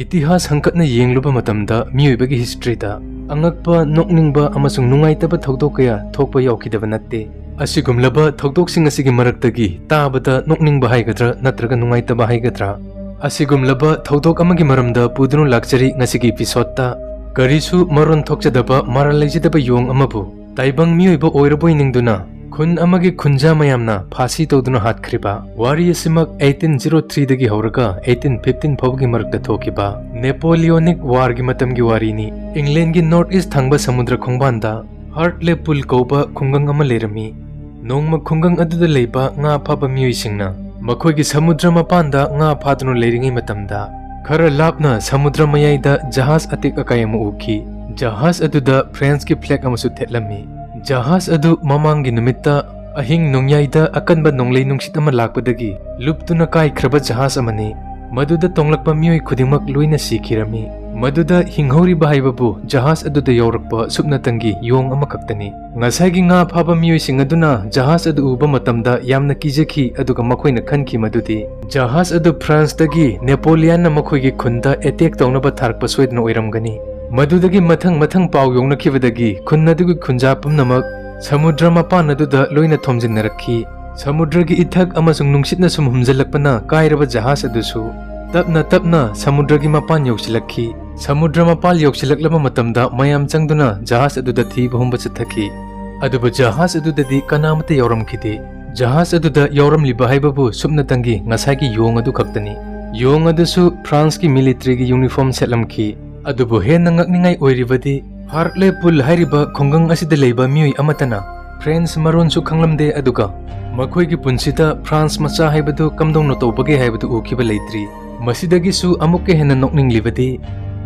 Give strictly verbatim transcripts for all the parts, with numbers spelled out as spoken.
ꯏꯇꯤꯍꯥꯁ ꯍꯪꯀꯠꯅ ꯌꯦꯡꯂꯨꯕ ꯃꯇꯝꯗ ꯃꯤꯑꯣꯏꯕꯒꯤ ꯍꯤꯁꯇ꯭ꯔꯤꯗ ꯑꯉꯛꯄ, ꯅꯣꯛꯅꯤꯡꯕ ꯑꯃꯁꯨꯡ ꯅꯨꯡꯉꯥꯏꯇꯕ ꯊꯧꯗꯣꯛ ꯀꯌꯥ ꯊꯣꯛꯄ ꯌꯥꯎꯈꯤꯗꯕ ꯅꯠꯇꯦ꯫ ꯑꯁꯤꯒꯨꯝꯂꯕ ꯊꯧꯗꯣꯛꯁꯤꯡ ꯑꯁꯤꯒꯤ ꯃꯔꯛꯇꯒꯤ ꯇꯥꯕꯗ ꯅꯣꯛꯅꯤꯡꯕ ꯍꯥꯏꯒꯗ꯭ꯔꯥ ꯅꯠꯇ꯭ꯔꯒ ꯅꯨꯡꯉꯥꯏꯇꯕ ꯍꯥꯏꯒꯗ꯭ꯔꯥ? ꯑꯁꯤꯒꯨꯝꯂꯕ ꯊꯧꯗꯣꯛ ꯑꯃꯒꯤ ꯃꯔꯝꯗ ꯄꯨꯗꯨꯅ ꯂꯥꯛꯆꯔꯤ ꯉꯁꯤꯒꯤ ꯏꯄꯤꯁꯣꯗꯇ꯫ ꯀꯔꯤꯁꯨ ꯃꯔꯣꯟ ꯊꯣꯛꯆꯗꯕ ꯃꯔꯥꯜ ꯂꯩꯖꯗꯕ ꯌꯣꯡ ꯑꯃꯕꯨ ꯇꯥꯏꯕꯪ ꯃꯤꯑꯣꯏꯕ ꯑꯣꯏꯔꯕꯣꯏ ꯅꯤꯡꯗꯨꯅ ꯈꯨꯟ ꯑꯃꯒꯤ ꯈꯨꯟꯖꯥ ꯃꯌꯥꯝꯅ ꯐꯥꯁꯤ ꯇꯧꯗꯨꯅ ꯍꯥꯠꯈ꯭ꯔꯤꯕ꯫ ꯋꯥꯔꯤ ꯑꯁꯤꯃꯛ eighteen zero threeꯗꯒꯤ ꯍꯧꯔꯒ eighteen fifteen ꯐꯥꯎꯕꯒꯤ ꯃꯔꯛꯇ ꯊꯣꯛꯈꯤꯕ Napoleonic Warꯒꯤ ꯃꯇꯝꯒꯤ ꯋꯥꯔꯤꯅꯤ꯫ ꯏꯪꯂꯦꯟꯒꯤ North East ꯊꯪꯕ ꯁꯃꯨꯗ꯭ꯔ ꯈꯣꯡꯕꯥꯟꯗ Hartlepool ꯀꯧꯕ ꯈꯨꯡꯒꯪ ꯑꯃ ꯂꯩꯔꯝꯃꯤ꯫ ꯅꯣꯡꯃ ꯈꯨꯡꯒꯪ ꯑꯗꯨꯗ ꯂꯩꯕ ꯉꯥ ꯐꯥꯕ ꯃꯤꯑꯣꯏꯁꯤꯡꯅ ꯃꯈꯣꯏꯒꯤ ꯁꯃꯨꯗ꯭ꯔ ꯃꯄꯥꯟꯗ ꯉꯥ ꯐꯥꯗꯨꯅ ꯂꯩꯔꯤꯉꯩ ꯃꯇꯝꯗ, ꯈꯔ ꯂꯥꯞꯅ ꯁꯃꯨꯗ꯭ꯔ ꯃꯌꯥꯏꯗ ꯖꯍꯥꯖ ꯑꯇꯦꯛ ꯑꯀꯥꯏ ꯑꯃ ꯎꯈꯤ꯫ ꯖꯍꯥꯖ ꯑꯗꯨꯗ ꯐ꯭ꯔꯦꯟꯁꯀꯤ ꯐ꯭ꯂꯦꯒ ꯑꯃꯁꯨ ꯊꯦꯠꯂꯝꯃꯤ꯫ ꯖꯍꯥꯖ ꯑꯗꯨ ꯃꯃꯥꯡꯒꯤ ꯅꯨꯃꯤꯠꯇ ꯑꯍꯤꯡ ꯅꯣꯡꯌꯥꯏꯗ ꯑꯀꯟꯕ ꯅꯣꯡꯂꯩ ꯅꯨꯡꯁꯤꯠ ꯑꯃ ꯂꯥꯛꯄꯗꯒꯤ ꯂꯨꯞꯇꯨꯅ ꯀꯥꯏꯈ꯭ꯔꯕ ꯖꯍꯥꯖ ꯑꯃꯅꯤ꯫ ꯃꯗꯨꯗ ꯇꯣꯡꯂꯛꯄ ꯃꯤꯑꯣꯏ ꯈꯨꯗꯤꯡꯃꯛ ꯂꯣꯏꯅ ꯁꯤꯈꯤꯔꯝꯃꯤ꯫ ꯃꯗꯨꯗ ꯍꯤꯡꯍꯧꯔꯤꯕ ꯍꯥꯏꯕꯕꯨ ꯖꯍꯥꯖ ꯑꯗꯨꯗ ꯌꯥꯎꯔꯛꯄ ꯁꯨꯞꯅꯇꯪꯒꯤ ꯌꯣꯡ ꯑꯃꯈꯛꯇꯅꯤ꯫ ꯉꯁꯥꯏꯒꯤ ꯉꯥ ꯐꯥꯕ ꯃꯤꯑꯣꯏꯁꯤꯡ ꯑꯗꯨꯅ ꯖꯍꯥꯖ ꯑꯗꯨ ꯎꯕ ꯃꯇꯝꯗ ꯌꯥꯝꯅ ꯀꯤꯖꯈꯤ, ꯑꯗꯨꯒ ꯃꯈꯣꯏꯅ ꯈꯟꯈꯤ ꯃꯗꯨꯗꯤ ꯖꯍꯥꯖ ꯑꯗꯨ ꯐ꯭ꯔꯥꯟꯁꯇꯒꯤ ꯅꯦꯄꯣꯂꯤꯌꯟꯅ ꯃꯈꯣꯏꯒꯤ ꯈꯨꯟꯗ ꯑꯦꯇꯦꯛ ꯇꯧꯅꯕ ꯊꯥꯔꯛꯄ ꯁꯣꯏꯗꯅ ꯑꯣꯏꯔꯝꯒꯅꯤ꯫ ꯃꯗꯨꯗꯒꯤ ꯃꯊꯪ ꯃꯊꯪ ꯄꯥꯎ ꯌꯧꯅꯈꯤꯕꯗꯒꯤ ꯈꯨꯟ ꯑꯗꯨꯒꯤ ꯈꯨꯟꯖꯥ ꯄꯨꯝꯅꯃꯛ ꯁꯃꯨꯗ꯭ꯔ ꯃꯄꯥꯟ ꯑꯗꯨꯗ ꯂꯣꯏꯅ ꯊꯣꯝꯖꯤꯟꯅꯔꯛꯈꯤ꯫ ꯁꯃꯨꯗ꯭ꯔꯒꯤ ꯏꯊꯛ ꯑꯃꯁꯨꯡ ꯅꯨꯡꯁꯤꯠꯅ ꯁꯨꯝ ꯍꯨꯝꯖꯤꯜꯂꯛꯄꯅ ꯀꯥꯏꯔꯕ ꯖꯍꯥꯖ ꯑꯗꯨꯁꯨ ꯇꯞꯅ ꯇꯞꯅ ꯁꯃꯨꯗ꯭ꯔꯒꯤ ꯃꯄꯥꯟ ꯌꯧꯁꯤꯜꯂꯛꯈꯤ꯫ ꯁꯃꯨꯗ꯭ꯔ ꯃꯄꯥꯟ ꯌꯧꯁꯤꯜꯂꯛꯂꯕ ꯃꯇꯝꯗ ꯃꯌꯥꯝ ꯆꯪꯗꯨꯅ ꯖꯍꯥꯖ ꯑꯗꯨꯗ ꯊꯤꯕ ꯍꯨꯝꯕ ꯆꯠꯊꯈꯤ꯫ ꯑꯗꯨꯕꯨ ꯖꯍꯥꯖ ꯑꯗꯨꯗꯗꯤ ꯀꯅꯥꯃꯠꯇ ꯌꯥꯎꯔꯝꯈꯤꯗꯦ꯫ ꯖꯍꯥꯖ ꯑꯗꯨꯗ ꯌꯥꯎꯔꯝꯂꯤꯕ ꯍꯥꯏꯕꯕꯨ ꯁꯨꯞꯅꯇꯪꯒꯤ ꯉꯁꯥꯏꯒꯤ ꯌꯣꯡ ꯑꯗꯨ ꯈꯛꯇꯅꯤ꯫ ꯌꯣꯡ ꯑꯗꯨꯁꯨ ꯐ꯭ꯔꯥꯟꯁꯀꯤ ꯃꯤꯂꯤꯇꯔꯤꯒꯤ ꯌꯨꯅꯤꯐꯣꯔꯝ ꯁꯦꯠꯂꯝꯈꯤ꯫ ꯑꯗꯨꯕꯨ ꯍꯦꯟꯅ ꯉꯛꯅꯤꯡꯉꯥꯏ ꯑꯣꯏꯔꯤꯕꯗꯤ, ꯍꯥꯔꯠꯂꯦꯄꯨꯜ ꯍꯥꯏꯔꯤꯕ ꯈꯨꯡꯒꯪ ꯑꯁꯤꯗ ꯂꯩꯕ ꯃꯤꯑꯣꯏ ꯑꯃꯠꯇꯅ ꯐ꯭ꯔꯦꯟꯁ ꯃꯔꯣꯟꯁꯨ ꯈꯪꯂꯝꯗꯦ, ꯑꯗꯨꯒ ꯃꯈꯣꯏꯒꯤ ꯄꯨꯟꯁꯤꯗ ꯐ꯭ꯔꯥꯟꯁ ꯃꯆꯥ ꯍꯥꯏꯕꯗꯨ ꯀꯝꯗꯧꯅ ꯇꯧꯕꯒꯦ ꯍꯥꯏꯕꯗꯨ ꯎꯈꯤꯕ ꯂꯩꯇ꯭ꯔꯤ꯫ ꯃꯁꯤꯗꯒꯤꯁꯨ ꯑꯃꯨꯛꯀ ꯍꯦꯟꯅ ꯅꯣꯛꯅꯤꯡꯂꯤꯕꯗꯤ,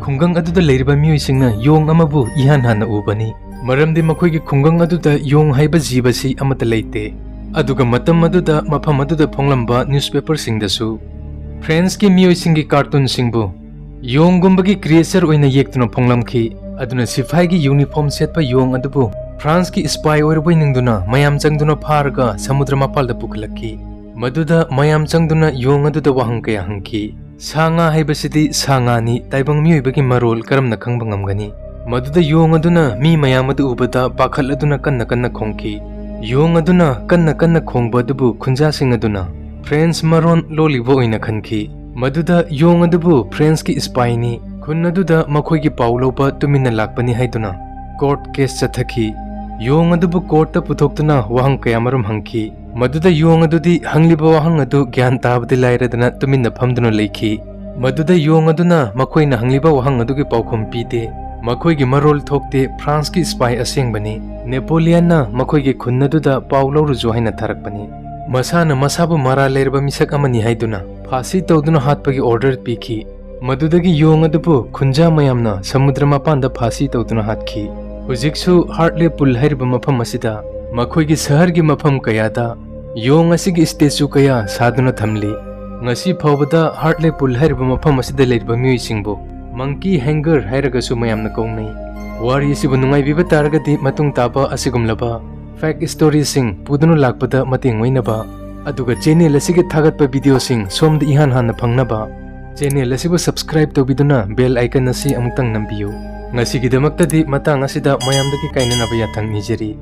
ꯈꯨꯡꯒꯪ ꯑꯗꯨꯗ ꯂꯩꯔꯤꯕ ꯃꯤꯑꯣꯏꯁꯤꯡꯅ ꯌꯣꯡ ꯑꯃꯕꯨ ꯏꯍꯥꯟ ꯍꯥꯟꯅ ꯎꯕꯅꯤ, ꯃꯔꯝꯗꯤ ꯃꯈꯣꯏꯒꯤ ꯈꯨꯡꯒꯪ ꯑꯗꯨꯗ ꯌꯣꯡ ꯍꯥꯏꯕ ꯖꯤꯕꯁꯤ ꯑꯃꯠꯇ ꯂꯩꯇꯦ꯫ ꯑꯗꯨꯒ ꯃꯇꯝ ꯑꯗꯨꯗ ꯃꯐꯝ ꯑꯗꯨꯗ ꯐꯣꯡꯂꯝꯕ ꯅ꯭ꯌꯨꯁꯄꯦꯄꯔꯁꯤꯡꯗꯁꯨ ꯐ꯭ꯔꯦꯟꯁꯀꯤ ꯃꯤꯑꯣꯏꯁꯤꯡꯒꯤ ꯀꯥꯔꯇꯨꯟꯁꯤꯡꯕꯨ ꯌꯣꯡꯒꯨꯝꯕꯒꯤ ꯀ꯭ꯔꯤꯌꯦꯆꯔ ꯑꯣꯏꯅ ꯌꯦꯛꯇꯨꯅ ꯐꯣꯡꯂꯝꯈꯤ꯫ ꯑꯗꯨꯅ ꯁꯤꯐꯥꯏꯒꯤ ꯌꯨꯅꯤꯐꯣꯔꯝ ꯁꯦꯠꯄ ꯌꯣꯡ ꯑꯗꯨꯕꯨ ꯐ꯭ꯔꯥꯟꯁꯀꯤ ꯁ꯭ꯄꯥꯏ ꯑꯣꯏꯔꯕꯣꯏ ꯅꯤꯡꯗꯨꯅ ꯃꯌꯥꯝ ꯆꯪꯗꯨꯅ ꯐꯥꯔꯒ ꯁꯃꯨꯗ꯭ꯔ ꯃꯄꯥꯜꯗ ꯄꯨꯈꯠꯂꯛꯈꯤ꯫ ꯃꯗꯨꯗ ꯃꯌꯥꯝ ꯆꯪꯗꯨꯅ ꯌꯣꯡ ꯑꯗꯨꯗ ꯋꯥꯍꯪ ꯀꯌꯥ ꯍꯪꯈꯤ꯫ ꯁꯥ ꯉꯥ ꯍꯥꯏꯕꯁꯤꯗꯤ ꯁꯥ ꯉꯥꯅꯤ, ꯇꯥꯏꯕꯪ ꯃꯤꯑꯣꯏꯕꯒꯤ ꯃꯔꯣꯜ ꯀꯔꯝꯅ ꯈꯪꯕ ꯉꯝꯒꯅꯤ? ꯃꯗꯨꯗ ꯌꯣꯡ ꯑꯗꯨꯅ ꯃꯤ ꯃꯌꯥꯝ ꯑꯗꯨ ꯎꯕꯗ ꯄꯥꯈꯠꯂꯗꯨꯅ ꯀꯟꯅ ꯀꯟꯅ ꯈꯣꯡꯈꯤ꯫ ꯌꯣꯡ ꯑꯗꯨꯅ ꯀꯟꯅ ꯀꯟꯅ ꯈꯣꯡꯕ ꯑꯗꯨꯕꯨ ꯈꯨꯟꯖꯥꯁꯤꯡ ꯑꯗꯨꯅ ꯐ꯭ꯔꯦꯟꯁ ꯃꯔꯣꯟ ꯂꯣꯜꯂꯤꯕ ꯑꯣꯏꯅ ꯈꯟꯈꯤ꯫ ꯃꯗꯨꯗ ꯌꯣꯡ ꯑꯗꯨꯕꯨ ꯐ꯭ꯔꯦꯟꯁꯀꯤ ꯁ꯭ꯄꯥꯏꯅꯤ, ꯈꯨꯟ ꯑꯗꯨꯗ ꯃꯈꯣꯏꯒꯤ ꯄꯥꯎ ꯂꯧꯕ ꯇꯨꯃꯤꯟꯅ ꯂꯥꯛꯄꯅꯤ ꯍꯥꯏꯗꯨꯅ ꯀꯣꯔꯠ ꯀꯦꯁ ꯆꯠꯊꯈꯤ꯫ ꯌꯣꯡ ꯑꯗꯨꯕꯨ ꯀꯣꯔꯠꯇ ꯄꯨꯊꯣꯛꯇꯨꯅ ꯋꯥꯍꯪ ꯀꯌꯥꯃꯔꯨꯝ ꯍꯪꯈꯤ꯫ ꯃꯗꯨꯗ ꯌꯣꯡ ꯑꯗꯨꯗꯤ ꯍꯪꯂꯤꯕ ꯋꯥꯍꯪ ꯑꯗꯨ ꯒ꯭ꯌꯥꯟ ꯇꯥꯕꯗꯤ ꯂꯥꯏꯔꯗꯅ ꯇꯨꯃꯤꯟꯅ ꯐꯝꯗꯨꯅ ꯂꯩꯈꯤ꯫ ꯃꯗꯨꯗ ꯌꯣꯡ ꯑꯗꯨꯅ ꯃꯈꯣꯏꯅ ꯍꯪꯂꯤꯕ ꯋꯥꯍꯪ ꯑꯗꯨꯒꯤ ꯄꯥꯎꯈꯨꯝ ꯄꯤꯗꯦ꯫ ꯃꯈꯣꯏꯒꯤ ꯃꯔꯣꯜ ꯊꯣꯛꯇꯦ, ꯐ꯭ꯔꯥꯟꯁꯀꯤ ꯁ꯭ꯄꯥꯏ ꯑꯁꯦꯡꯕꯅꯤ꯫ ꯅꯦꯄꯣꯂꯤꯌꯟꯅ ꯃꯈꯣꯏꯒꯤ ꯈꯨꯟ ꯑꯗꯨꯗ ꯄꯥꯎ ꯂꯧꯔꯨꯆꯣ ꯍꯥꯏꯅ ꯊꯥꯔꯛꯄꯅꯤ꯫ ꯃꯁꯥꯅ ꯃꯁꯥꯕꯨ ꯃꯔꯥꯜ ꯂꯩꯔꯕ ꯃꯤꯁꯛ ꯑꯃꯅꯤ ꯍꯥꯏꯗꯨꯅ ꯐꯥꯁꯤ ꯇꯧꯗꯨꯅ ꯍꯥꯠꯄꯒꯤ ꯑꯣꯔꯗꯔ ꯄꯤꯈꯤ꯫ ꯃꯗꯨꯗꯒꯤ ꯌꯣꯡ ꯑꯗꯨꯕꯨ ꯈꯨꯟꯖꯥ ꯃꯌꯥꯝꯅ ꯁꯃꯨꯗ꯭ꯔ ꯃꯄꯥꯟꯗ ꯐꯥꯁꯤ ꯇꯧꯗꯨꯅ ꯍꯥꯠꯈꯤ꯫ ꯍꯧꯖꯤꯛꯁꯨ ꯍꯥꯔꯠꯂꯦ ꯄꯨꯜ ꯍꯥꯏꯔꯤꯕ ꯃꯐꯝ ꯑꯁꯤꯗ ꯃꯈꯣꯏꯒꯤ ꯁꯍꯔꯒꯤ ꯃꯐꯝ ꯀꯌꯥꯗ ꯌꯣꯡ ꯑꯁꯤꯒꯤ ꯁ꯭ꯇꯦꯆꯨ ꯀꯌꯥ ꯁꯥꯗꯨꯅ ꯊꯝꯂꯤ꯫ ꯉꯁꯤ ꯐꯥꯎꯕꯗ ꯍꯥꯔꯠꯂꯦ ꯄꯨꯜ ꯍꯥꯏꯔꯤꯕ ꯃꯐꯝ ꯑꯁꯤꯗ ꯂꯩꯔꯤꯕ ꯃꯤꯑꯣꯏꯁꯤꯡꯕꯨ ꯃꯪꯀꯤ ꯍꯦꯡꯒꯔ ꯍꯥꯏꯔꯒꯁꯨ ꯃꯌꯥꯝꯅ ꯀꯧꯅꯩ꯫ ꯋꯥꯔꯤ ꯑꯁꯤꯕꯨ ꯅꯨꯡꯉꯥꯏꯕꯤꯕ ꯇꯥꯔꯒꯗꯤ ꯃꯇꯨꯡ ꯇꯥꯕ ꯑꯁꯤꯒꯨꯝꯂꯕ ꯐꯦꯛ ꯁ꯭ꯇꯣꯔꯤꯁꯤꯡ ꯄꯨꯗꯨꯅ ꯂꯥꯛꯄꯗ ꯃꯇꯦꯡ ꯑꯣꯏꯅꯕ, ꯑꯗꯨꯒ ꯆꯦꯅꯦꯜ ꯑꯁꯤꯒꯤ ꯊꯥꯒꯠꯄ ꯚꯤꯗꯤꯑꯣꯁꯤꯡ ꯁꯣꯝꯗ ꯏꯍꯥꯟ ꯍꯥꯟꯅ ꯐꯪꯅꯕ ꯆꯦꯅꯦꯜ ꯑꯁꯤꯕꯨ ꯁꯕꯁꯀ꯭ꯔꯥꯏꯕ ꯇꯧꯕꯤꯗꯨꯅ ꯕꯦꯜ ꯑꯥꯏꯀꯟ ꯑꯁꯤ ꯑꯃꯨꯛꯇꯪ ꯅꯝꯕꯤꯌꯨ꯫ ꯉꯁꯤꯒꯤꯗꯃꯛꯇꯗꯤ ꯃꯇꯥꯡ ꯑꯁꯤꯗ ꯃꯌꯥꯝꯗꯒꯤ ꯀꯥꯏꯅꯅꯕ ꯌꯥꯊꯪ ꯅꯤꯖꯔꯤ꯫